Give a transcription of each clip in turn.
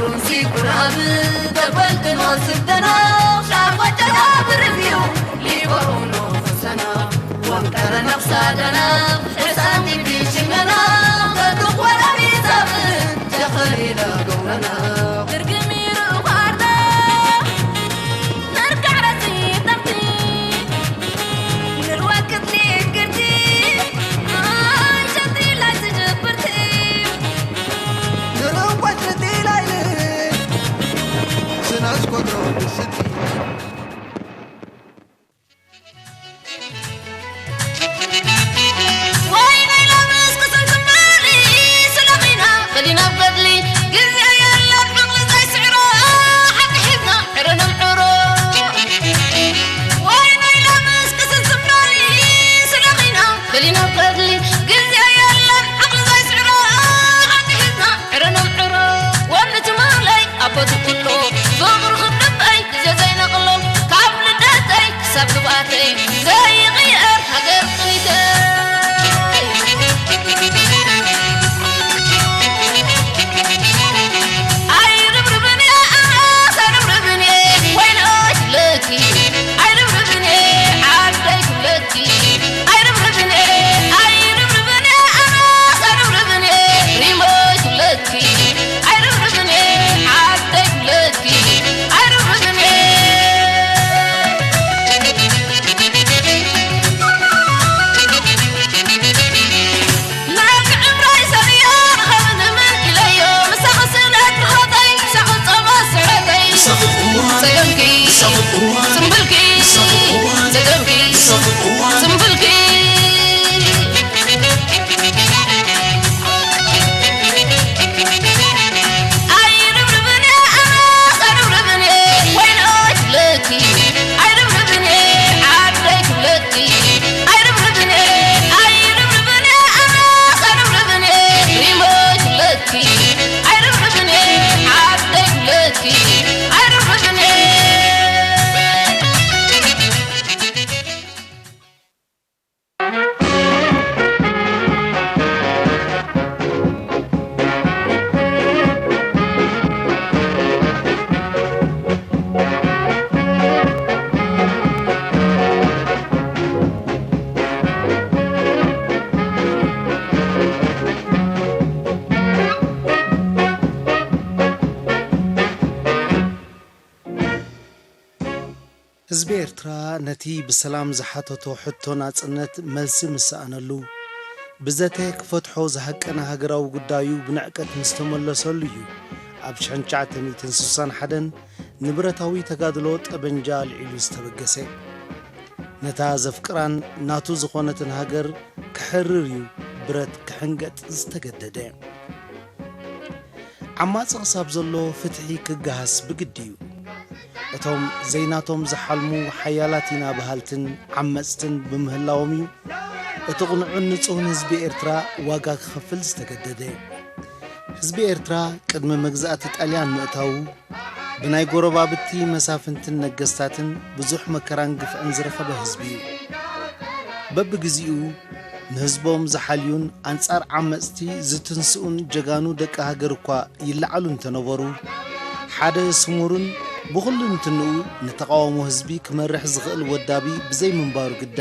Sikurab, tabal tino sibdana, shaqwa jara birbiu, libo uno sana, wan karana sadana, esani bishimana, kadu kwara bizab, jakhali la gurana. Birgimiru warda, narkara sitamti, nirwakit ligirti, ay shatri la sijburti. ንረዋጅ ንጢላይን ስናስቆጥሮ ብስቲ። ወይነይ ሎምስ ክሰብ ትማሊ ስለኺና ፈሊና ኣብ ገድሊ ግዜ የለን ዓቕሊ ዘይስዕሮ ሓቂ ሒዝና ዕረ ነምዕሮ። ወይነይ ሎምስ ክሰብ ትማሊ ስለኺና ፈሊና ኣብ ገድሊ ግዜ የለን ዓቕሊ ዘይስዕሮ ሓቂ ሒዝና ዕረ ነምዕሮ። ወኒ ትማለይ ኣቦቲ ኩሉ ፍቕሪ ክብልበይ ግዜ ዘይነቕሎ ካብ ልደተይ ክሳብ ግብኣተይ ዘይቕየር ሃገር ቅኒተይ። ኣይርብርብን እየ ኣናስ ኣይርብርብን እየ ወይኖች ለኪ ኣይርብርብን እየ ዓደይ ክብለኪ ኣይርብርብን እየ ኣይርብርብን እየ ኣናስ ኣይርብርብን እየ ሪሞች ክብለኪ ኣይርብርብን እየ ዓደይ ክብለኪ ኣይርብርብን እየ። ህዝቢ ኤርትራ ነቲ ብሰላም ዝሓተቶ ሕቶ ናጽነት መልሲ ምስ ሰኣነሉ፣ ብዘተ ክፈትሖ ዝሃቀነ ሃገራዊ ጉዳዩ ብንዕቀት ምስ ተመለሰሉ እዩ፣ ኣብ ሽሕን ትሽዓተ ሚእትን ስሳን ሓደን ንብረታዊ ተጋድሎ ጠበንጃ ኣልዒሉ ዝተበገሰ። ነታ ዘፍቅራን ናቱ ዝኾነትን ሃገር ክሕርር እዩ ብረት ክሕንገጥ ዝተገደደ። ዓማጺ ክሳብ ዘሎ ፍትሒ ክገሃስ ብግዲ እዩ። እቶም ዘይናቶም ዝሓልሙ ሓያላት ኢና በሃልትን ዓመጽትን ብምህላዎም እዩ፣ እቲ ቅኑዕን ንጹህን ህዝቢ ኤርትራ ዋጋ ክኸፍል ዝተገደደ። ህዝቢ ኤርትራ ቅድሚ መግዛእቲ ጣልያን ምእታዉ፣ ብናይ ጎረባብቲ መሳፍንትን ነገስታትን ብዙሕ መከራን ግፍዕን ዝረኸበ ህዝቢ እዩ። በብግዜኡ ንህዝቦም ዝሓልዩን ኣንጻር ዓመጽቲ ዝትንስኡን ጀጋኑ ደቂ ሃገር እኳ ይለዓሉ እንተነበሩ፣ ሓደ ስሙርን ብኹልንትንኡ ንተቓውሞ ህዝቢ ክመርሕ ዝኽእል ወዳቢ ብዘይምንባሩ ግዳ፣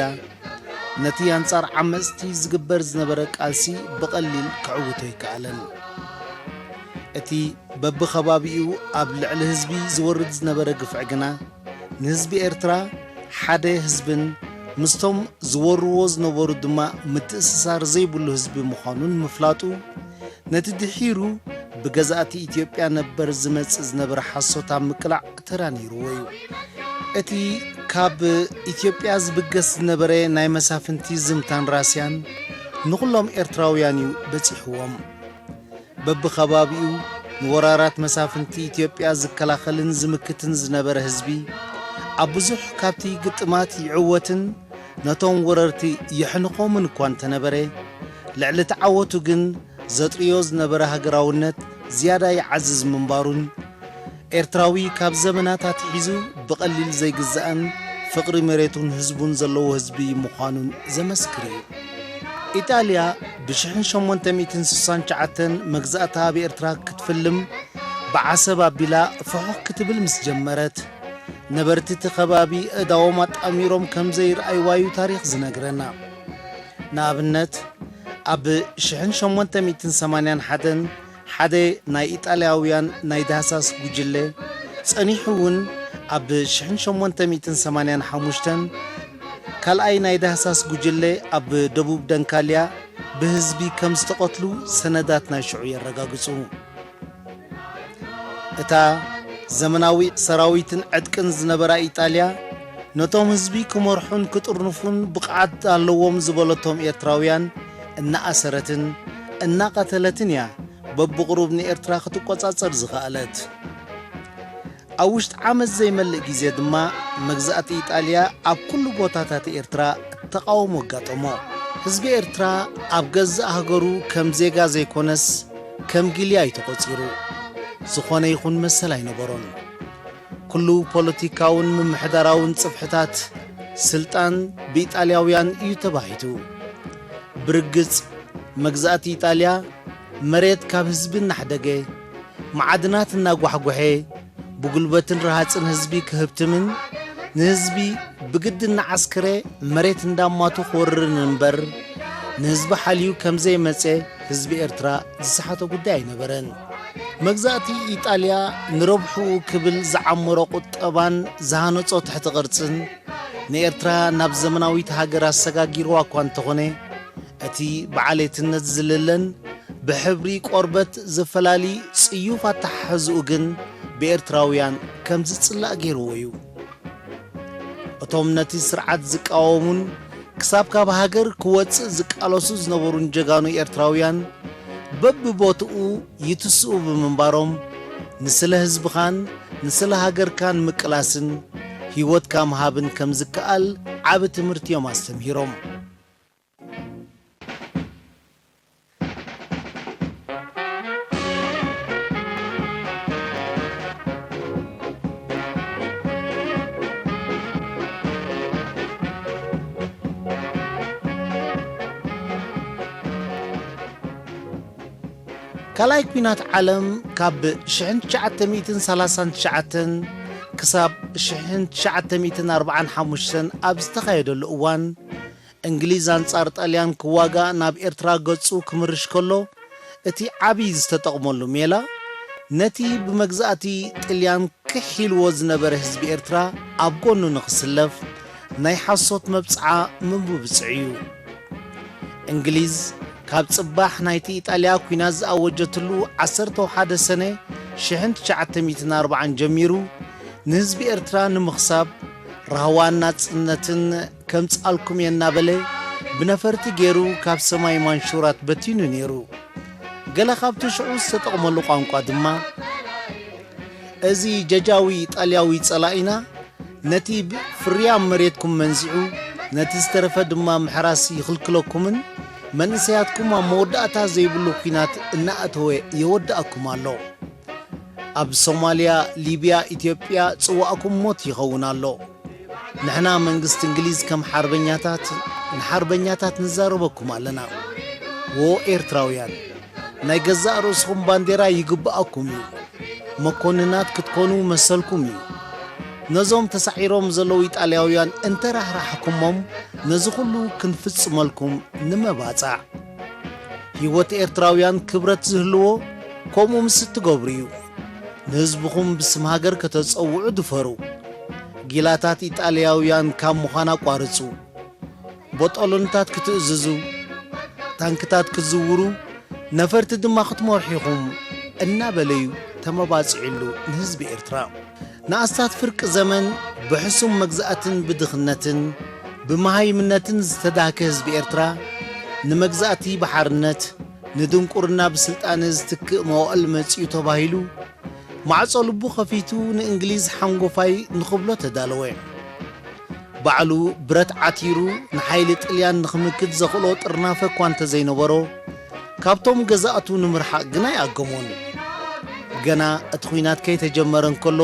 ነቲ ኣንጻር ዓመጽቲ ዝግበር ዝነበረ ቃልሲ ብቐሊል ክዕውቶ ኣይከኣለን። እቲ በብኸባቢኡ ኣብ ልዕሊ ህዝቢ ዝወርድ ዝነበረ ግፍዒ ግና፣ ንህዝቢ ኤርትራ ሓደ ህዝብን ምስቶም ዝወርዎ ዝነበሩ ድማ ምትእስሳር ዘይብሉ ህዝቢ ምዃኑን ምፍላጡ፣ ነቲ ድሒሩ ብገዛእቲ ኢትዮጵያ ነበር ዝመጽእ ዝነበረ ሓሶት ኣብ ምቅላዕ ተራ ነይርዎ እዩ። እቲ ካብ ኢትዮጵያ ዝብገስ ዝነበረ ናይ መሳፍንቲ ዝምታን ራስያን ንኹሎም ኤርትራውያን እዩ በጺሕዎም። በብኸባቢኡ ንወራራት መሳፍንቲ ኢትዮጵያ ዝከላኸልን ዝምክትን ዝነበረ ህዝቢ፣ ኣብ ብዙሕ ካብቲ ግጥማት ይዕወትን ነቶም ወረርቲ የሕንቖምን እኳ እንተነበረ፣ ልዕሊ እቲ ዓወቱ ግን ዘጥርዮ ዝነበረ ሃገራውነት ዝያዳ ይዓዝዝ ምንባሩን፣ ኤርትራዊ ካብ ዘመናት ኣትሒዙ ብቐሊል ዘይግዛእን ፍቕሪ መሬቱን ህዝቡን ዘለዎ ህዝቢ ምዃኑን ዘመስክር እዩ። ኢጣልያ ብሽሕን ሸሞንተ ሚእትን ስሳን ትሽዓተን መግዛእታ ኣብ ኤርትራ ክትፍልም፣ ብዓሰብ ኣቢላ ፍሑኽ ክትብል ምስ ጀመረት፣ ነበርቲ እቲ ከባቢ ኣእዳዎም ኣጣሚሮም ከም ዘይረኣይዋ እዩ ታሪኽ ዝነግረና። ንኣብነት፣ ኣብ ሽሕን ሸሞንተ ሚእትን ሰማንያን ሓደን ሓደ ናይ ኢጣልያውያን ናይ ዳህሳስ ጉጅለ፣ ጸኒሑ እውን ኣብ ሽሕን ሸሞንተ ሚእትን ሰማንያን ሓሙሽተን ካልኣይ ናይ ዳህሳስ ጉጅለ ኣብ ደቡብ ደንካልያ ብህዝቢ ከም ዝተቐትሉ ሰነዳት ናይ ሽዑ የረጋግጹ። እታ ዘመናዊ ሰራዊትን ዕጥቅን ዝነበራ ኢጣልያ፣ ነቶም ህዝቢ ክመርሑን ክጥርንፉን ብቕዓት ኣለዎም ዝበለቶም ኤርትራውያን እናኣሰረትን እናቐተለትን እያ በብቕሩብ ንኤርትራ ክትቆጻጸር ዝኸኣለት። ኣብ ውሽጢ ዓመት ዘይመልእ ግዜ ድማ መግዛእቲ ኢጣልያ ኣብ ኩሉ ቦታታት ኤርትራ ተቓውሞ ኣጋጠሞ። ህዝቢ ኤርትራ ኣብ ገዛእ ሃገሩ ከም ዜጋ ዘይኮነስ ከም ጊልያ እዩ ተቖጺሩ። ዝኾነ ይኹን መሰል ኣይነበሮን። ኩሉ ፖለቲካውን ምምሕዳራውን ጽፍሕታት ስልጣን ብኢጣልያውያን እዩ ተባሂቱ። ብርግጽ መግዛእቲ ኢጣልያ መሬት ካብ ህዝቢ እናሕደገ፣ መዓድናት እናጓሕጎሐ፣ ብጉልበትን ረሃጽን ህዝቢ ክህብትምን ንህዝቢ ብግዲ እናዓስከረ መሬት እንዳማቱ ክወርርን እምበር፣ ንህዝቢ ሓልዩ ከም ዘይመጸ ህዝቢ ኤርትራ ዝሰሓቶ ጉዳይ ኣይነበረን። መግዛእቲ ኢጣልያ ንረብሕኡ ክብል ዝዓመሮ ቁጠባን ዝሃነጾ ትሕቲ ቅርጽን ንኤርትራ ናብ ዘመናዊት ሃገር ኣሰጋጊርዋ እኳ እንተኾነ፣ እቲ ብዓሌትነት ዝልለን ብሕብሪ ቆርበት ዝፈላሊ ጽዩፍ ኣተሓሕዝኡ ግን ብኤርትራውያን ከም ዝጽላእ ገይርዎ እዩ። እቶም ነቲ ስርዓት ዝቃወሙን ክሳብ ካብ ሃገር ክወጽእ ዝቃለሱ ዝነበሩን ጀጋኑ ኤርትራውያን በብቦትኡ ይትስኡ ብምንባሮም፣ ንስለ ህዝብኻን ንስለ ሃገርካን ምቅላስን ህይወትካ ምሃብን ከም ዝከኣል ዓቢ ትምህርቲ እዮም ኣስተምሂሮም። ካልኣይ ኲናት ዓለም ካብ ሽሕን ትሽዓተ ሚእትን ሰላሳን ትሽዓተን ክሳብ ሽሕን ትሽዓተ ሚእትን ኣርባዓን ሓሙሽተን ኣብ ዝተኻየደሉ እዋን፣ እንግሊዝ ኣንጻር ጣልያን ክዋጋእ ናብ ኤርትራ ገጹ ክምርሽ ከሎ፣ እቲ ዓቢ ዝተጠቕመሉ ሜላ፣ ነቲ ብመግዛእቲ ጥልያን ክሕ ኢልዎ ዝነበረ ህዝቢ ኤርትራ ኣብ ጎኑ ንኽስለፍ ናይ ሓሶት መብጽዓ ምምብጽዕ እዩ። እንግሊዝ ካብ ጽባሕ ናይቲ ኢጣልያ ኲናት ዝኣወጀትሉ ዓሰርተ ሓደ ሰነ ሽሕን ትሽዓተ ሚእትን ኣርባዓን ጀሚሩ ንህዝቢ ኤርትራ ንምኽሳብ ራህዋን ናጽነትን ከምጽኣልኩም እየ እናበለ ብነፈርቲ ገይሩ ካብ ሰማይ ማንሹራት በቲኑ ነይሩ። ገለ ካብቲ ሽዑ ዝተጠቕመሉ ቋንቋ ድማ፣ እዚ ጀጃዊ ኢጣልያዊ ጸላኢና ነቲ ብ-፣ ፍርያም መሬትኩም መንዚዑ፣ ነቲ ዝተረፈ ድማ ምሕራስ ይኽልክለኩምን መንእሰያትኩም ኣብ መወዳእታ ዘይብሉ ኲናት እናኣተወ የወድኣኩም ኣሎ። ኣብ ሶማልያ፣ ሊብያ፣ ኢትዮጵያ ጽዋእኩም ሞት ይኸውን ኣሎ። ንሕና መንግስቲ እንግሊዝ ከም ሓርበኛታት፣ ንሓርበኛታት ንዛረበኩም ኣለና። ዎ ኤርትራውያን፣ ናይ ገዛእ ርእስኹም ባንዴራ ይግብኣኩም እዩ። መኮንናት ክትኮኑ መሰልኩም እዩ። ነዞም ተሳዒሮም ዘለዉ ኢጣልያውያን እንተራህራሕኩሞም፣ ነዚ ኩሉ ክንፍጽመልኩም ንመባጻዕ። ህይወት ኤርትራውያን ክብረት ዝህልዎ ከምኡ ምስ እትገብሩ እዩ። ንህዝብኹም ብስም ሃገር ከተጸውዑ ድፈሩ። ጊላታት ኢጣልያውያን ካብ ምዃን ኣቋርጹ። ቦጦሎንታት ክትእዝዙ፣ ታንክታት ክትዝውሩ፣ ነፈርቲ ድማ ክትመርሑ ኢኹም እናበለዩ ተመባጺዑሉ ንህዝቢ ኤርትራ። ንኣስታት ፍርቂ ዘመን ብሕሱም መግዛእትን ብድኽነትን ብመሃይምነትን ዝተዳህከ ህዝቢ ኤርትራ፣ ንመግዛእቲ ብሓርነት፣ ንድንቁርና ብስልጣነ ዝትክእ መዋእል መጺኡ ተባሂሉ፣ ማዕጾ ልቡ ከፊቱ ንእንግሊዝ ሓንጎፋይ ንኽብሎ ተዳለወ። ባዕሉ ብረት ዓቲሩ ንሓይሊ ጥልያን ንኽምክት ዘኽእሎ ጥርናፈ እኳ እንተዘይነበሮ፣ ካብቶም ገዛእቱ ንምርሓቕ ግና ኣይኣገሞን። ገና እቲ ኹናት ከይተጀመረ እንከሎ፣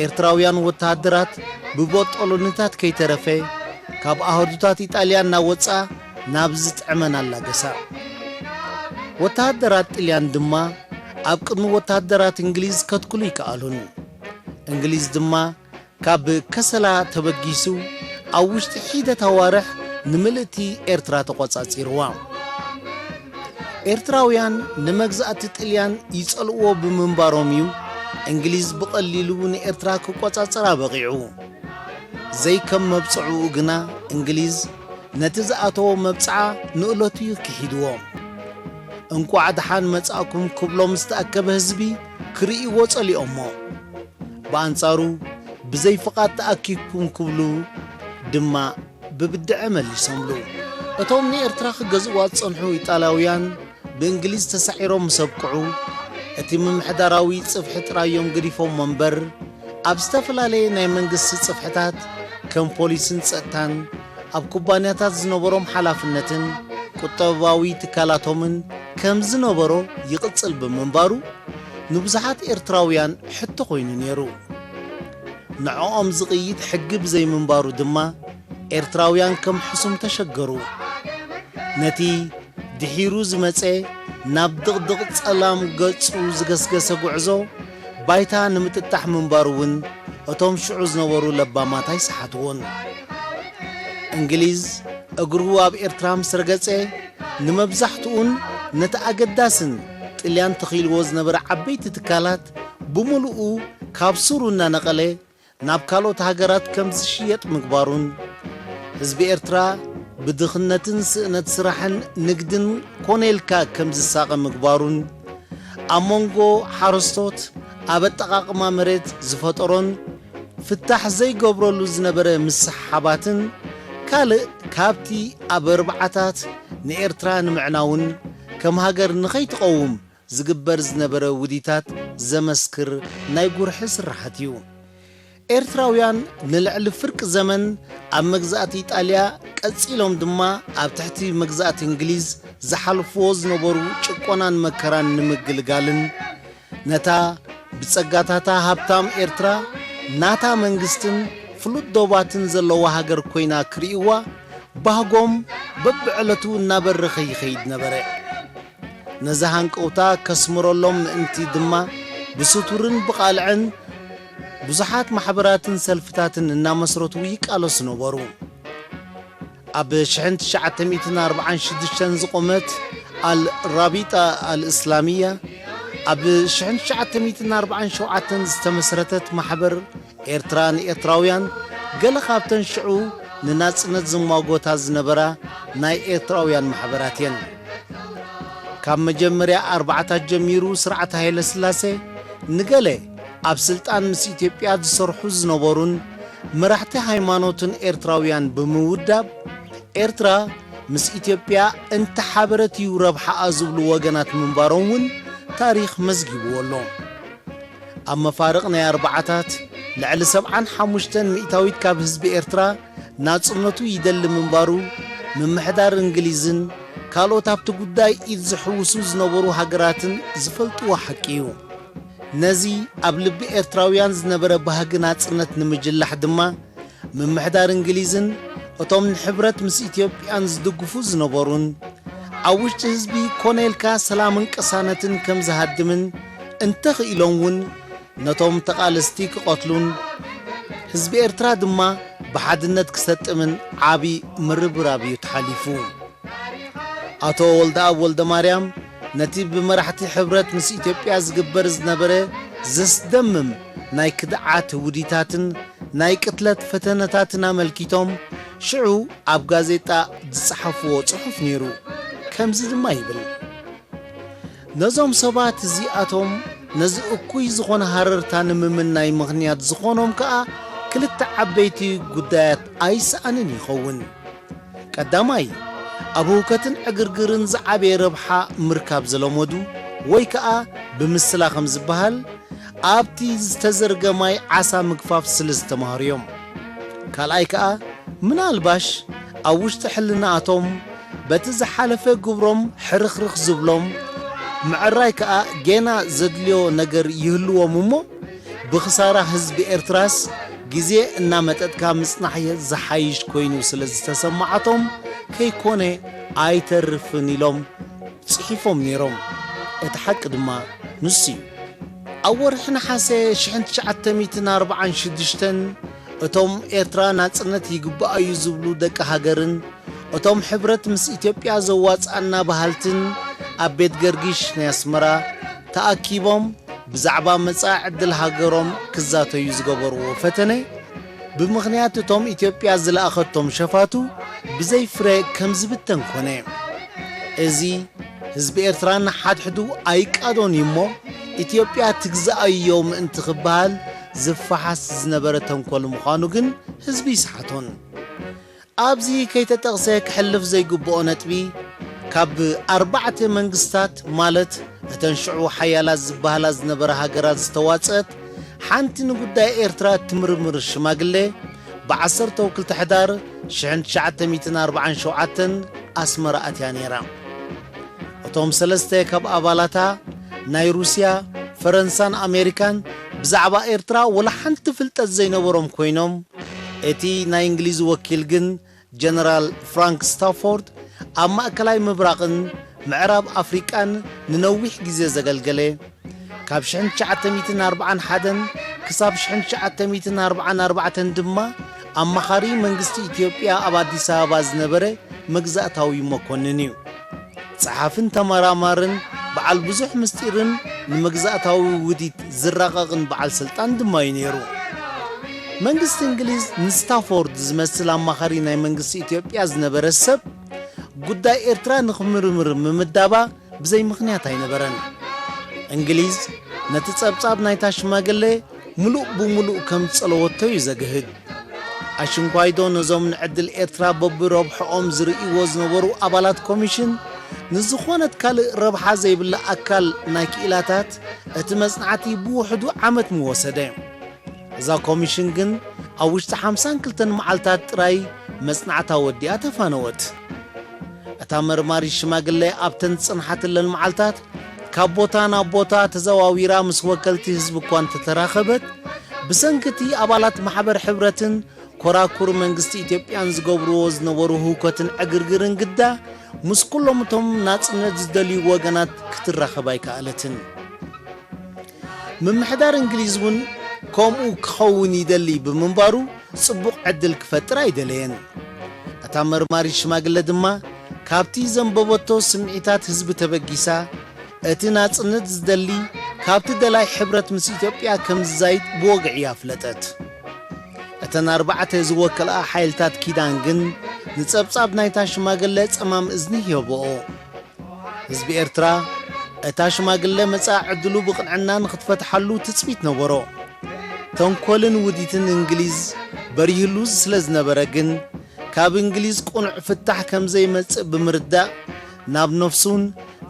ኤርትራውያን ወተሃደራት ብቦጦሎኒታት ከይተረፈ፣ ካብ ኣሃዱታት ኢጣልያ እናወጻ ናብ ዝጥዕመን ኣላገሳ። ወተሃደራት ጥልያን ድማ ኣብ ቅድሚ ወታደራት እንግሊዝ ከትክሉ ይከኣሉን። እንግሊዝ ድማ ካብ ከሰላ ተበጊሱ ኣብ ውሽጢ ሒደት ኣዋርሕ ንምልእቲ ኤርትራ ተቖጻጺርዋ። ኤርትራውያን ንመግዛእቲ ጥልያን ይጸልእዎ ብምንባሮም እዩ እንግሊዝ ብቐሊሉ ንኤርትራ ክቆጻጸራ በቒዑ። ዘይከም መብጽዕኡ ግና እንግሊዝ ነቲ ዝኣተዎ መብጽዓ ንእለቱ እዩ ክሒድዎ። እንቋዕ ደሓን መጻእኩም ክብሎም ዝተኣከበ ህዝቢ ክርእይዎ ጸሊኦሞ። ብኣንጻሩ ብዘይ ፍቓድ ተኣኪብኩም ክብሉ ድማ ብብድዐ መሊሶምሉ። እቶም ንኤርትራ ክገዝእዋ ዝጸንሑ ኢጣልያውያን ብእንግሊዝ ተሳዒሮም ምስ ኣብቅዑ፣ እቲ ምምሕዳራዊ ጽፍሒ ጥራይ እዮም ገዲፎሞ እምበር፣ ኣብ ዝተፈላለየ ናይ መንግስቲ ጽፍሕታት ከም ፖሊስን ጸጥታን ኣብ ኩባንያታት ዝነበሮም ሓላፍነትን ቁጠባዊ ትካላቶምን ከም ዝነበሮ ይቕጽል ብምንባሩ፣ ንብዙሓት ኤርትራውያን ሕቶ ኮይኑ ነይሩ። ንዕኦም ዝቕይድ ሕጊ ብዘይምንባሩ ድማ ኤርትራውያን ከም ሕሱም ተሸገሩ። ነቲ ድሒሩ ዝመጸ ናብ ድቕድቕ ጸላም ገጹ ዝገስገሰ ጉዕዞ ባይታ ንምጥጣሕ ምንባሩ እውን እቶም ሽዑ ዝነበሩ ለባማት ኣይሰሓትዎን። እንግሊዝ እግሩ ኣብ ኤርትራ ምስ ረገጸ፣ ንመብዛሕትኡን ነቲ ኣገዳስን ጥልያን ተኺልዎ ዝነበረ ዓበይቲ ትካላት ብምሉኡ ካብ ሱሩ እናነቐለ ናብ ካልኦት ሃገራት ከም ዝሽየጥ ምግባሩን፣ ህዝቢ ኤርትራ ብድኽነትን ስእነት ስራሕን ንግድን ኮነ ኢልካ ከም ዝሳቐ ምግባሩን፣ ኣብ መንጎ ሓረስቶት ኣብ ኣጠቓቕማ መሬት ዝፈጠሮን ፍታሕ ዘይገብረሉ ዝነበረ ምስሕሓባትን ካልእ ካብቲ ኣብ ኣርብዓታት ንኤርትራ ንምዕናውን ከም ሃገር ንኸይትቐውም ዝግበር ዝነበረ ውዲታት ዘመስክር ናይ ጉርሒ ስርሓት እዩ። ኤርትራውያን ንልዕሊ ፍርቂ ዘመን ኣብ መግዛእቲ ኢጣልያ፣ ቀጺሎም ድማ ኣብ ትሕቲ መግዛእቲ እንግሊዝ ዝሓልፍዎ ዝነበሩ ጭቆናን መከራን ንምግልጋልን፣ ነታ ብጸጋታታ ሃብታም ኤርትራ ናታ መንግስትን ፍሉጥ ዶባትን ዘለዋ ሃገር ኮይና ክርእይዋ ባህጎም በብዕለቱ እናበረኸ ይኸይድ ነበረ። ነዚ ሃንቀውታ ከስምረሎም ምእንቲ ድማ ብስቱርን ብቓልዕን ብዙሓት ማሕበራትን ሰልፍታትን እናመስረቱ ይቃለሱ ነበሩ። ኣብ ሽሕን ትሽዓተ ሚእትን ኣርባዓን ሽዱሽተን ዝቖመት ኣል ራቢጣ ኣል እስላሚያ፣ ኣብ ሽሕን ትሽዓተ ሚእትን ኣርባዓን ሸውዓተን ዝተመስረተት ማሕበር ኤርትራ ንኤርትራውያን፣ ገለ ካብተን ሽዑ ንናጽነት ዝሟጎታ ዝነበራ ናይ ኤርትራውያን ማሕበራት እየን። ካብ መጀመርያ ኣርባዓታት ጀሚሩ ስርዓት ሃይለ ስላሴ ንገለ ኣብ ስልጣን ምስ ኢትዮጵያ ዝሰርሑ ዝነበሩን መራሕቲ ሃይማኖትን ኤርትራውያን ብምውዳብ፣ ኤርትራ ምስ ኢትዮጵያ እንተሓበረት እዩ ረብሓኣ ዝብሉ ወገናት ምንባሮም እውን ታሪኽ መዝጊብዎ ኣሎ። ኣብ መፋርቕ ናይ ኣርባዓታት ልዕሊ ሰብዓን ሓሙሽተን ሚእታዊት ካብ ህዝቢ ኤርትራ ናጽነቱ ይደሊ ምንባሩ፣ ምምሕዳር እንግሊዝን ካልኦት ኣብቲ ጉዳይ ኢድ ዝሕውሱ ዝነበሩ ሃገራትን ዝፈልጥዎ ሓቂ እዩ። ነዚ ኣብ ልቢ ኤርትራውያን ዝነበረ ባህጊ ናጽነት ንምጅላሕ ድማ፣ ምምሕዳር እንግሊዝን እቶም ንሕብረት ምስ ኢትዮጵያን ዝድግፉ ዝነበሩን፣ ኣብ ውሽጢ ህዝቢ ኮነ ኢልካ ሰላምን ቅሳነትን ከም ዝሃድምን፣ እንተኽኢሎም እውን ነቶም ተቓለስቲ ክቐትሉን፣ ህዝቢ ኤርትራ ድማ ብሓድነት ክሰጥምን ዓቢ ምርብራብ እዩ ተሓሊፉ። ኣቶ ወልደኣብ ወልደማርያም ነቲ ብመራሕቲ ሕብረት ምስ ኢትዮጵያ ዝግበር ዝነበረ ዘስደምም ናይ ክድዓት ውዲታትን ናይ ቅትለት ፈተነታትን ኣመልኪቶም ሽዑ ኣብ ጋዜጣ ዝጸሓፍዎ ጽሑፍ ነይሩ። ከምዚ ድማ ይብል። ነዞም ሰባት እዚኣቶም ነዚ እኩይ ዝኾነ ሃረርታ ንምምናይ ምኽንያት ዝኾኖም ከኣ ክልተ ዓበይቲ ጉዳያት ኣይሰኣንን ይኸውን። ቀዳማይ፣ ኣብ ህውከትን ዕግርግርን ዝዓበየ ረብሓ ምርካብ ዝለመዱ ወይ ከኣ ብምስላ ከም ዝበሃል ኣብቲ ዝተዘርገ ማይ ዓሳ ምግፋፍ ስለ ዝተማህሩ እዮም። ካልኣይ ከኣ ምናልባሽ ኣብ ውሽጢ ሕልናኣቶም በቲ ዝሓለፈ ግብሮም ሕርኽርኽ ዝብሎም፣ ምዕራይ ከኣ ጌና ዘድልዮ ነገር ይህልዎም እሞ፣ ብኽሳራ ህዝቢ ኤርትራስ ግዜ እናመጠጥካ ምጽናሕ ዝሓይሽ ኮይኑ ስለ ዝተሰማዓቶም ከይኮነ ኣይተርፍን ኢሎም ጽሒፎም ነይሮም። እቲ ሓቂ ድማ ንሱ እዩ። ኣብ ወርሒ ነሓሰ ሽሕን ትሽዓተ ሚእትን ኣርባዓን ሽዱሽተን እቶም ኤርትራ ናጽነት ይግባኣ እዩ ዝብሉ ደቂ ሃገርን እቶም ሕብረት ምስ ኢትዮጵያ ዘዋጽኣና በሃልትን ኣብ ቤት ገርጊሽ ናይ ኣስመራ ተኣኪቦም ብዛዕባ መጻኢ ዕድል ሃገሮም ክዛተዩ ዝገበርዎ ፈተነ፣ ብምኽንያት እቶም ኢትዮጵያ ዝለኣኸቶም ሸፋቱ ብዘይ ፍረ ከም ዝብተን ኮነ። እዚ ህዝቢ ኤርትራ ንሓድሕዱ ኣይቃዶን እዩ እሞ፣ ኢትዮጵያ ትግዛኣዮ ምእንቲ ክበሃል ዝፈሓስ ዝነበረ ተንኮል ምዃኑ ግን ህዝቢ ይስሓቶን። ኣብዚ ከይተጠቕሰ ክሕልፍ ዘይግብኦ ነጥቢ፣ ካብ ኣርባዕተ መንግስታት፣ ማለት እተን ሽዑ ሓያላት ዝበሃላ ዝነበራ ሃገራት ዝተዋጸት ሓንቲ ንጉዳይ ኤርትራ እትምርምር ሽማግለ፣ ብዓሰርተ ወክልተ ሕዳር ሽሕን ትሽዓተ ሚእትን ኣርባዓን ሸውዓተን ኣስመራ ኣትያ ነይራ። እቶም ሰለስተ ካብ ኣባላታ፣ ናይ ሩስያ፣ ፈረንሳን ኣሜሪካን፣ ብዛዕባ ኤርትራ ወላ ሓንቲ ፍልጠት ዘይነበሮም ኮይኖም፣ እቲ ናይ እንግሊዝ ወኪል ግን ጀነራል ፍራንክ ስታፎርድ ኣብ ማእከላይ ምብራቕን ምዕራብ ኣፍሪቃን ንነዊሕ ግዜ ዘገልገለ፣ ካብ ሽሕን ትሽዓተ ሚእትን ኣርባዓን ሓደን ክሳብ ሽሕን ትሽዓተ ሚእትን ኣርባዓን ኣርባዕተን ድማ ኣማኻሪ መንግስቲ ኢትዮጵያ ኣብ ኣዲስ ኣበባ ዝነበረ መግዛእታዊ መኮንን እዩ። ጸሓፍን ተመራማርን በዓል ብዙሕ ምስጢርን ንመግዛእታዊ ውዲት ዝራቐቕን በዓል ስልጣን ድማ እዩ ነይሩ። መንግስቲ እንግሊዝ ንስታፎርድ ዝመስል ኣማኻሪ ናይ መንግስቲ ኢትዮጵያ ዝነበረ ሰብ ጉዳይ ኤርትራ ንኽምርምር ምምዳባ ብዘይ ምኽንያት ኣይነበረን። እንግሊዝ ነቲ ጸብጻብ ናይታ ሽማግለ ምሉእ ብምሉእ ከም ዝጸለወቶ እዩ ዘግህድ። ኣሽንኳይዶ ነዞም ንዕድል ኤርትራ በብረብሕኦም ዝርእይዎ ዝነበሩ ኣባላት ኮሚሽን ንዝኾነት ካልእ ረብሓ ዘይብላ ኣካል ናይ ክኢላታት እቲ መጽናዕቲ ብውሕዱ ዓመት ምወሰደ። እዛ ኮሚሽን ግን ኣብ ውሽጢ ሓምሳን ክልተን መዓልታት ጥራይ መጽናዕታ ወዲኣ ተፋነወት። እታ መርማሪት ሽማግለ ኣብተን ዝጸንሓትለን መዓልታት ካብ ቦታ ናብ ቦታ ተዘዋዊራ ምስ ወከልቲ ህዝቢ እኳ እንተተራኸበት፣ ብሰንኪ እቲ ኣባላት ማሕበር ሕብረትን ኮራኩር መንግስቲ ኢትዮጵያን ዝገብርዎ ዝነበሩ ህውከትን ዕግርግርን ግዳ ምስ ኩሎም እቶም ናጽነት ዝደልዩ ወገናት ክትራኸብ ኣይከኣለትን። ምምሕዳር እንግሊዝ እውን ከምኡ ክኸውን ይደሊ ብምንባሩ ጽቡቕ ዕድል ክፈጥር ኣይደለየን። እታ መርማሪት ሽማግለ ድማ ካብቲ ዘንበበቶ ስምዒታት ህዝቢ ተበጊሳ፣ እቲ ናጽነት ዝደሊ ካብቲ ደላይ ሕብረት ምስ ኢትዮጵያ ከም ዝዛይድ ብወግዒ ኣፍለጠት። እተን ኣርባዕተ ዝወከልኣ ሓይልታት ኪዳን ግን ንጸብጻብ ናይታ ሽማግለ ጸማም እዝኒ ሂቦኦ። ህዝቢ ኤርትራ እታ ሽማግለ መጻኢ ዕድሉ ብቕንዕና ንኽትፈትሓሉ ትጽቢት ነበሮ። ተንኮልን ውዲትን እንግሊዝ በሪህሉ ስለ ዝነበረ ግን፣ ካብ እንግሊዝ ቅኑዕ ፍታሕ ከም ዘይመጽእ ብምርዳእ፣ ናብ ነፍሱን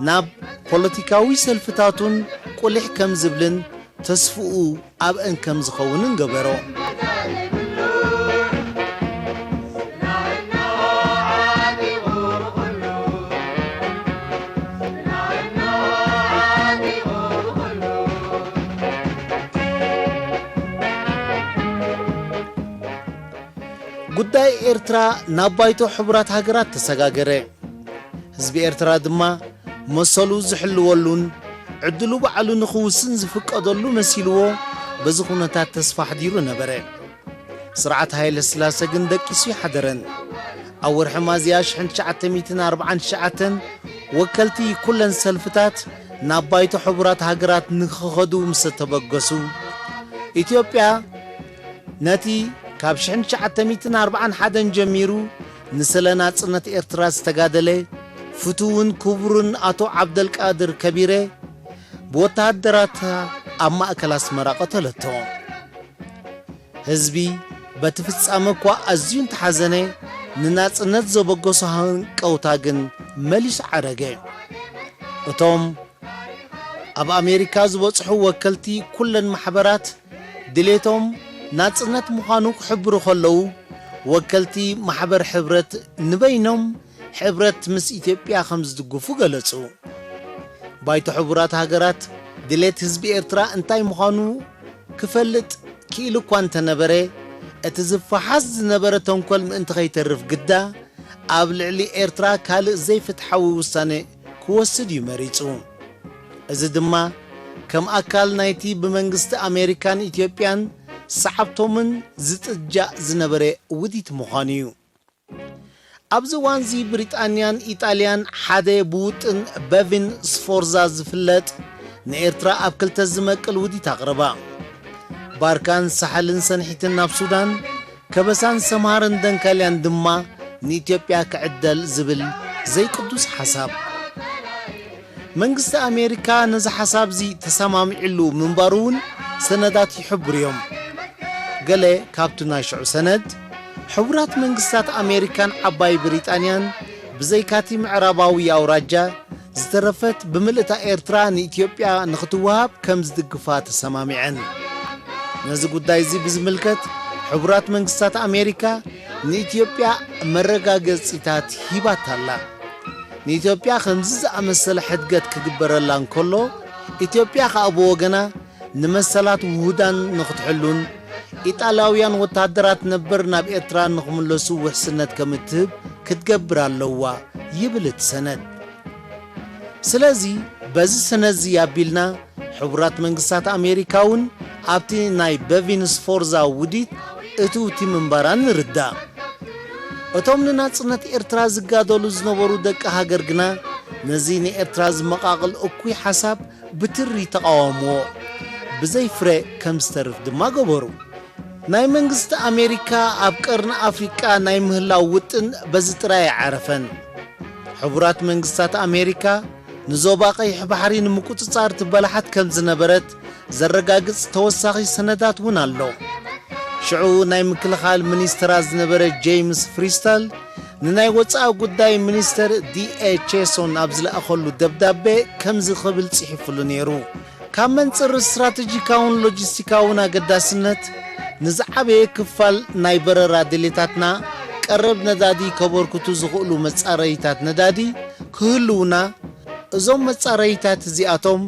ናብ ፖለቲካዊ ሰልፍታቱን ቁሊሕ ከም ዝብልን ተስፍኡ ኣብአን ከም ዝኸውንን ገበሮ። ጉዳይ ኤርትራ ናብ ባይቶ ሕቡራት ሃገራት ተሰጋገረ። ህዝቢ ኤርትራ ድማ መሰሉ ዝሕልወሉን ዕድሉ ባዕሉ ንኽውስን ዝፍቀደሉ መሲልዎ በዚ ኩነታት ተስፋ ኣሕዲሩ ነበረ። ስርዓት ሃይለ ስላሰ ግን ደቂሱ ይሓደረን። ኣብ ወርሒ ሚያዝያ ሽሕን ትሽዓተ ሚእትን ኣርባዓን ትሽዓተን ወከልቲ ኩለን ሰልፍታት ናብ ባይቶ ሕቡራት ሃገራት ንኽኸዱ ምስ ተበገሱ፣ ኢትዮጵያ ነቲ ካብ ሽሕን ትሽዓተ ሚእትን ኣርባዓን ሓደን ጀሚሩ ንስለ ናጽነት ኤርትራ ዝተጋደለ ፍቱውን ክቡርን ኣቶ ዓብደልቃድር ከቢረ ብወተሃደራታ ኣብ ማእከል ኣስመራ ቀተለቶ። ህዝቢ በቲ ፍጻመ እኳ ኣዝዩ እንተሓዘነ፣ ንናጽነት ዘበገሶ ሃንቀውታ ግን መሊሱ ዓረገ። እቶም ኣብ ኣሜሪካ ዝበጽሑ ወከልቲ ኩለን ማሕበራት ድሌቶም ናጽነት ምዃኑ ክሕብሩ ከለዉ፣ ወከልቲ ማሕበር ሕብረት ንበይኖም ሕብረት ምስ ኢትዮጵያ ከም ዝድግፉ ገለጹ። ባይቶ ሕቡራት ሃገራት ድሌት ህዝቢ ኤርትራ እንታይ ምዃኑ ክፈልጥ ክኢሉ እኳ እንተነበረ፣ እቲ ዝፈሓስ ዝነበረ ተንኮል ምእንቲ ከይተርፍ ግዳ፣ ኣብ ልዕሊ ኤርትራ ካልእ ዘይፍትሓዊ ውሳነ ክወስድ እዩ መሪጹ። እዚ ድማ ከም ኣካል ናይቲ ብመንግስቲ ኣሜሪካን ኢትዮጵያን ሰዓብቶምን ዝጥጃእ ዝነበረ ውዲት ምዃኑ እዩ። ኣብዚ እዋንዚ ብሪጣንያን ኢጣልያን ሓደ ብውጥን በቪን ስፎርዛ ዝፍለጥ ንኤርትራ ኣብ ክልተ ዝመቅል ውዲት ኣቕረባ። ባርካን ሳሕልን ሰንሒትን ናብ ሱዳን፣ ከበሳን ሰምሃርን ደንካልያን ድማ ንኢትዮጵያ ክዕደል ዝብል ዘይቅዱስ ሓሳብ። መንግስቲ ኣሜሪካ ነዚ ሓሳብዚ ተሰማሚዕሉ ምንባሩ እውን ሰነዳት ይሕብሩ እዮም። ገለ ካብቲ ናይ ሽዑ ሰነድ፣ ሕቡራት መንግስታት ኣሜሪካን ዓባይ ብሪጣንያን ብዘይካቲ ምዕራባዊ ኣውራጃ ዝተረፈት ብምልእታ ኤርትራ ንኢትዮጵያ ንኽትወሃብ ከም ዝድግፋ ተሰማሚዐን። ነዚ ጉዳይ እዚ ብዝምልከት ሕቡራት መንግስታት ኣሜሪካ ንኢትዮጵያ መረጋገጺታት ሂባታ ኣላ። ንኢትዮጵያ ከምዚ ዝኣመሰለ ሕድገት ክግበረላ እንከሎ፣ ኢትዮጵያ ከኣ ብወገና ንመሰላት ውሁዳን ንኽትሕሉን ኢጣልያውያን ወተሃደራት ነበር ናብ ኤርትራ ንኽምለሱ ውሕስነት ከም እትህብ ክትገብር ኣለዋ ይብል እቲ ሰነድ። ስለዚ በዚ ሰነድዚ ኣቢልና ሕቡራት መንግስታት ኣሜሪካ እውን ኣብቲ ናይ በቪን ስፎርዛ ውዲት እትውቲ ምንባራ ንርዳእ። እቶም ንናጽነት ኤርትራ ዝጋደሉ ዝነበሩ ደቂ ሃገር ግና ነዚ ንኤርትራ ዝመቓቕል እኩይ ሓሳብ ብትሪ ተቓወምዎ፣ ብዘይ ፍረ ከም ዝተርፍ ድማ ገበሩ። ናይ መንግስቲ ኣሜሪካ ኣብ ቀርኒ ኣፍሪቃ ናይ ምህላው ውጥን በዚ ጥራይ ኣይዓረፈን። ሕቡራት መንግስታት ኣሜሪካ ንዞባ ቀይሕ ባሕሪ ንምቁጽጻር ትበላሓት ከም ዝነበረት ዘረጋግጽ ተወሳኺ ሰነዳት እውን ኣሎ። ሽዑ ናይ ምክልኻል ሚኒስትራ ዝነበረ ጄምስ ፍሪስተል ንናይ ወጻኢ ጉዳይ ሚኒስተር ዲ ኤ ቼሶን ኣብ ዝለኣኸሉ ደብዳቤ ከምዚ ክብል ጽሒፉሉ ነይሩ። ካብ መንጽር ስትራተጂካውን ሎጂስቲካውን ኣገዳስነት፣ ንዝዓበየ ክፋል ናይ በረራ ድሌታትና ቀረብ ነዳዲ ከበርክቱ ዝኽእሉ መጻረይታት ነዳዲ ክህልውና፣ እዞም መጻረይታት እዚኣቶም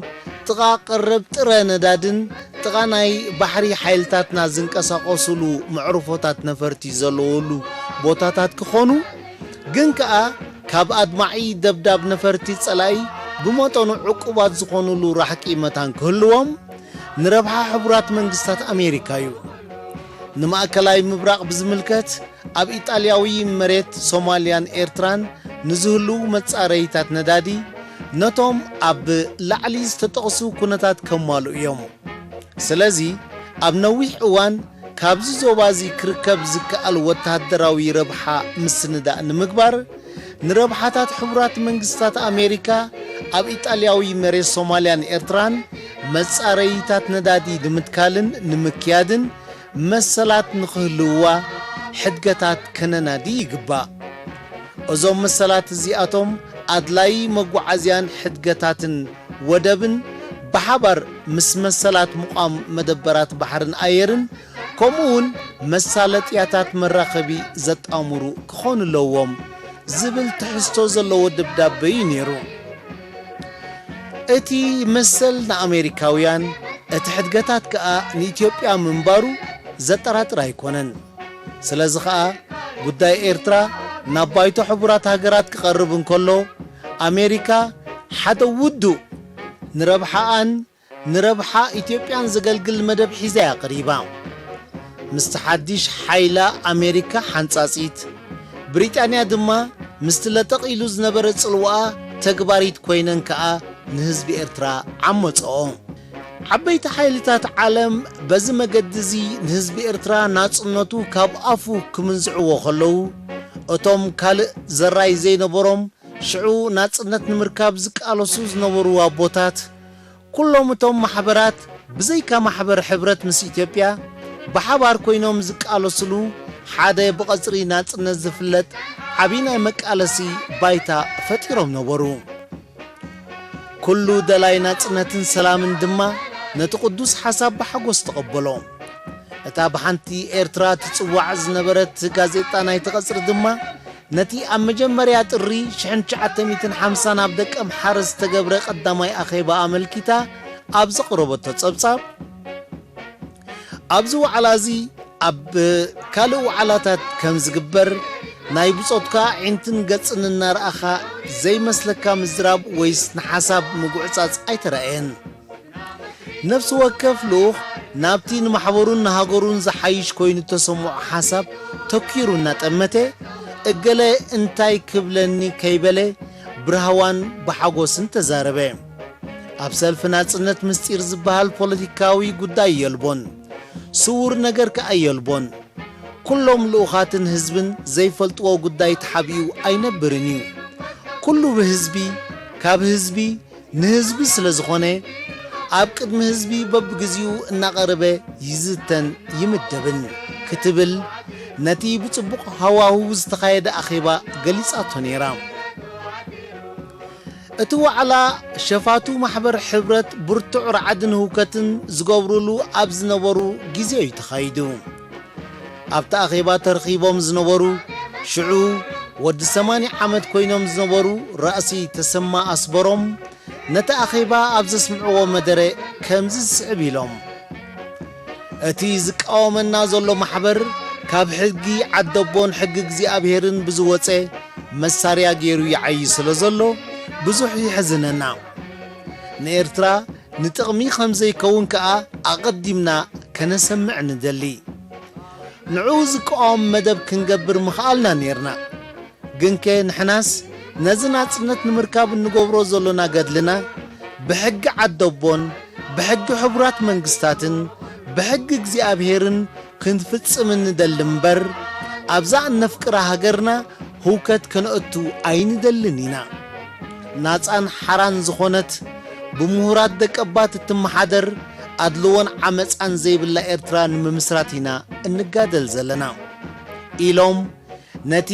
ጥቓ ቀረብ ጥረ ነዳድን ጥቓ ናይ ባሕሪ ሓይልታትና ዝንቀሳቐሱሉ መዕርፎታት ነፈርቲ ዘለውሉ ቦታታት ክኾኑ፣ ግን ከኣ ካብ ኣድማዒ ደብዳብ ነፈርቲ ጸላኢ ብመጠኑ ዕቁባት ዝኾኑሉ ራሕቂ መታን ክህልዎም ንረብሓ ሕቡራት መንግስታት ኣሜሪካ እዩ። ንማእከላይ ምብራቕ ብዝምልከት፣ ኣብ ኢጣልያዊ መሬት ሶማልያን ኤርትራን ንዝህልዉ መጻረይታት ነዳዲ፣ ነቶም ኣብ ላዕሊ ዝተጠቕሱ ኩነታት ከማልኡ እዮም። ስለዚ፣ ኣብ ነዊሕ እዋን ካብዚ ዞባ እዚ ክርከብ ዝከኣል ወተሃደራዊ ረብሓ ምስንዳእ ንምግባር፣ ንረብሓታት ሕቡራት መንግስታት ኣሜሪካ ኣብ ኢጣልያዊ መሬት ሶማልያን ኤርትራን መጻረይታት ነዳዲ ንምትካልን ንምክያድን መሰላት ንኽህልውዋ ሕድገታት ከነናዲ ይግባእ። እዞም መሰላት እዚኣቶም ኣድላዪ መጓዓዝያን ሕድገታትን ወደብን ብሓባር ምስ መሰላት ምቋም መደበራት ባሕርን ኣየርን ከምኡውን መሳለጥያታት መራኸቢ ዘጣምሩ ክኾኑ ኣለዎም ዝብል ትሕዝቶ ዘለዎ ደብዳበ እዩ ነይሩ። እቲ መሰል ንኣሜሪካውያን፣ እቲ ሕድገታት ከኣ ንኢትዮጵያ ምንባሩ ዘጠራጥር ኣይኮነን። ስለዚ ኸኣ ጉዳይ ኤርትራ ናብ ባይቶ ሕቡራት ሃገራት ክቐርብ እንከሎ፣ ኣሜሪካ ሓደ ውዱእ ንረብሓኣን ንረብሓ ኢትዮጵያን ዘገልግል መደብ ሒዛ እያ ቀሪባ። ምስቲ ሓድሽ ሓይላ ኣሜሪካ ሓንጻጺት፣ ብሪጣንያ ድማ ምስቲ ለጠቕ ኢሉ ዝነበረ ጽልዋኣ ተግባሪት ኮይነን ከኣ ንህዝቢ ኤርትራ ዓመጽኦ። ዓበይቲ ሓይልታት ዓለም በዚ መገዲ እዚ ንህዝቢ ኤርትራ ናጽነቱ ካብ ኣፉ ክምንዝዕዎ ከለዉ፣ እቶም ካልእ ዘራይ ዘይነበሮም ሽዑ ናጽነት ንምርካብ ዝቃለሱ ዝነበሩ ኣቦታት፣ ኩሎም እቶም ማሕበራት ብዘይካ ማሕበር ሕብረት ምስ ኢትዮጵያ ብሓባር ኮይኖም ዝቃለስሉ ሓደ ብቐጽሪ ናጽነት ዝፍለጥ ዓቢ ናይ መቃለሲ ባይታ ፈጢሮም ነበሩ። ኩሉ ደላይ ናጽነትን ሰላምን ድማ ነቲ ቅዱስ ሓሳብ ብሓጎስ ተቐበሎ። እታ ብሓንቲ ኤርትራ ትጽዋዕ ዝነበረት ጋዜጣ ናይቲ ቀጽሪ ድማ ነቲ ኣብ መጀመርያ ጥሪ ሽሕን ትሽዓተ ሚእትን ሓምሳን ኣብ ደቀምሓረ ዝተገብረ ቀዳማይ ኣኼባ ኣመልኪታ ኣብ ዘቕረበቶ ጸብጻብ፣ ኣብዚ ዋዕላ እዚ ኣብ ካልእ ዋዕላታት ከም ዝግበር፣ ናይ ብጾትካ ኣዒንትን ገጽን እናረኣኻ ዘይመስለካ ምዝራብ ወይስ ንሓሳብ ምጉዕጻጽ ኣይተራእየን። ነፍሲ ወከፍ ልኡኽ ናብቲ ንማሕበሩን ንሃገሩን ዝሓይሽ ኮይኑ እተሰምዖ ሓሳብ ተኲሩ እናጠመተ፣ እገለ እንታይ ክብለኒ ከይበለ ብራህዋን ብሓጎስን ተዛረበ። ኣብ ሰልፊ ናጽነት ምስጢር ዝበሃል ፖለቲካዊ ጉዳይ የልቦን፣ ስዉር ነገር ከኣ የልቦን። ኩሎም ልኡኻትን ህዝብን ዘይፈልጥዎ ጉዳይ ተሓቢኡ ኣይነብርን እዩ። ኩሉ ብህዝቢ፣ ካብ ህዝቢ፣ ንህዝቢ ስለ ዝኾነ፣ ኣብ ቅድሚ ህዝቢ በብግዚኡ እናቐረበ ይዝተን ይምደብን ክትብል ነቲ ብጽቡቕ ሃዋህው ዝተኻየደ ኣኼባ ገሊጻቶ ነይራ። እቲ ዋዕላ ሸፋቱ ማሕበር ሕብረት ብርቱዕ ራዕድን ህውከትን ዝገብሩሉ ኣብ ዝነበሩ ግዜ እዩ ተኻይዱ። ኣብቲ ኣኼባ ተረኺቦም ዝነበሩ ሽዑ ወዲ ሰማንያ ዓመት ኮይኖም ዝነበሩ ራእሲ ተሰማ ኣስበሮም ነቲ ኣኼባ ኣብ ዘስምዕዎ መደረ ከምዚ ዝስዕብ ኢሎም። እቲ ዝቃወመና ዘሎ ማሕበር ካብ ሕጊ ዓደቦን ሕጊ እግዚኣብሄርን ብዝወጸ መሳርያ ገይሩ ይዓዪ ስለ ዘሎ ብዙሕ የሕዝነና። ንኤርትራ ንጥቕሚ ከም ዘይከውን ከኣ ኣቐዲምና ከነሰምዕ ንደሊ። ንዕኡ ዝቃወም መደብ ክንገብር ምኽኣልና ኔርና። ግንከ ንሕናስ ነዚ ናጽነት ንምርካብ እንገብሮ ዘሎና ገድልና ብሕጊ ዓደቦን ብሕጊ ሕቡራት መንግስታትን ብሕጊ እግዚኣብሄርን ክንፍጽም እንደሊ እምበር፣ ኣብዛ እነፍቅራ ሃገርና ህውከት ከነእቱ ኣይንደልን ኢና። ናጻን ሓራን ዝኾነት፣ ብምሁራት ደቀባት እትመሓደር፣ ኣድልዎን ዓመጻን ዘይብላ ኤርትራ ንምምስራት ኢና እንጋደል ዘለና ኢሎም ነቲ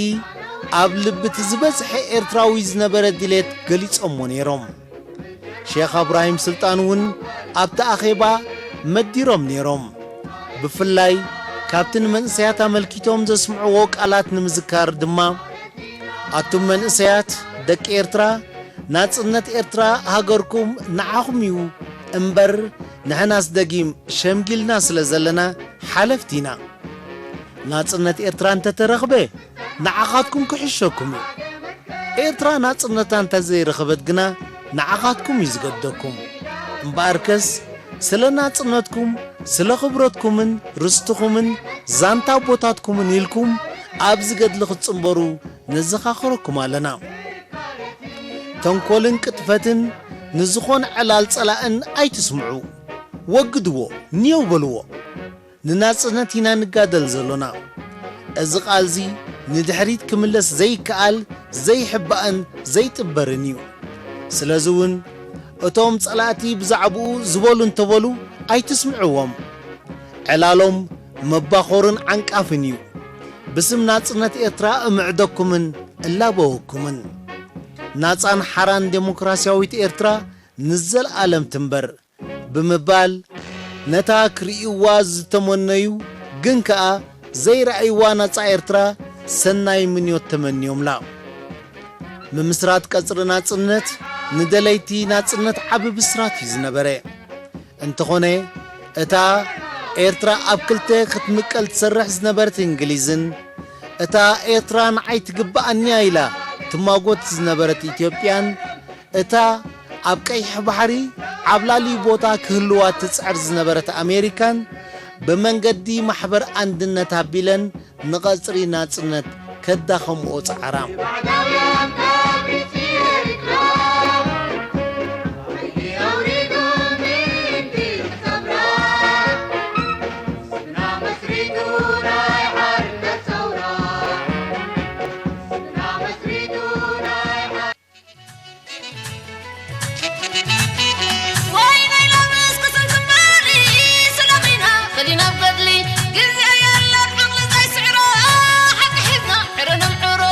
ኣብ ልቢ እቲ ዝበዝሐ ኤርትራዊ ዝነበረ ድሌት ገሊጾሞ ነይሮም። ሼኽ እብራሂም ስልጣን እውን ኣብቲ ኣኼባ መዲሮም ነይሮም። ብፍላይ ካብቲ ንመንእሰያት ኣመልኪቶም ዘስምዕዎ ቃላት ንምዝካር ድማ፣ ኣቱም መንእሰያት ደቂ ኤርትራ፣ ናጽነት ኤርትራ ሃገርኩም ንዓኹም እዩ እምበር፣ ንሕናስ ደጊም ሸምጊልና ስለ ዘለና ሓለፍቲ ኢና። ናጽነት ኤርትራ እንተተረኽበ ንዓኻትኩም ክሕሸኩም እዩ። ኤርትራ ናጽነታ እንተ ዘይረኸበት ግና ንዓኻትኩም እዩ ዝገደኩም። እምበኣርከስ ስለ ናጽነትኩም፣ ስለ ክብረትኩምን ርስትኹምን ዛንታ ኣቦታትኩምን ኢልኩም ኣብዚ ገድሊ ክትጽንበሩ ነዘኻኽረኩም ኣለና። ተንኮልን ቅጥፈትን ንዝኾነ ዕላል ጸላእን ኣይትስምዑ። ወግድዎ፣ ኒየው በልዎ። ንናጽነት ኢና ንጋደል ዘሎና። እዚ ቃልዚ ንድሕሪት ክምለስ ዘይከኣል፣ ዘይሕባእን ዘይጥበርን እዩ። ስለዚ እውን እቶም ጸላእቲ ብዛዕባኡ ዝበሉ እንተበሉ ኣይትስምዕዎም። ዕላሎም መባኾርን ዓንቃፍን እዩ። ብስም ናጽነት ኤርትራ እምዕደኩምን እላበወኩምን። ናጻን ሓራን ዴሞክራስያዊት ኤርትራ ንዘለኣለም ትንበር። ብምባል ነታ ክርእይዋ ዝተመነዩ ግን ከኣ ዘይረኣይዋ ናጻ ኤርትራ ሰናይ ምንዮት ተመንዮምላ። ምምስራት ቀጽሪ ናጽነት ንደለይቲ ናጽነት ዓቢ ብስራት እዩ ዝነበረ። እንተኾነ እታ ኤርትራ ኣብ ክልተ ክትምቀል ትሰርሕ ዝነበረት እንግሊዝን እታ ኤርትራ ንዓይ ትግብኣኒ እያ ኢላ ትማጎት ዝነበረት ኢትዮጵያን እታ ኣብ ቀይሕ ባሕሪ ዓብላሊ ቦታ ክህልዋ ትጽዕር ዝነበረት ኣሜሪካን ብመንገዲ ማሕበር ኣንድነት ኣቢለን ንቐጽሪ ናጽነት ከዳኸምኦ ጸዓራ። ወይነይ ሎምስ ክስንትማሪ ስለኺና ፈሊና ብገድሊ ግዜ የለን ዓቕሊ ዘይስዕሮ ሓቂ ሒዝና ዕረ ነምዕሮ።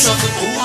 Nothing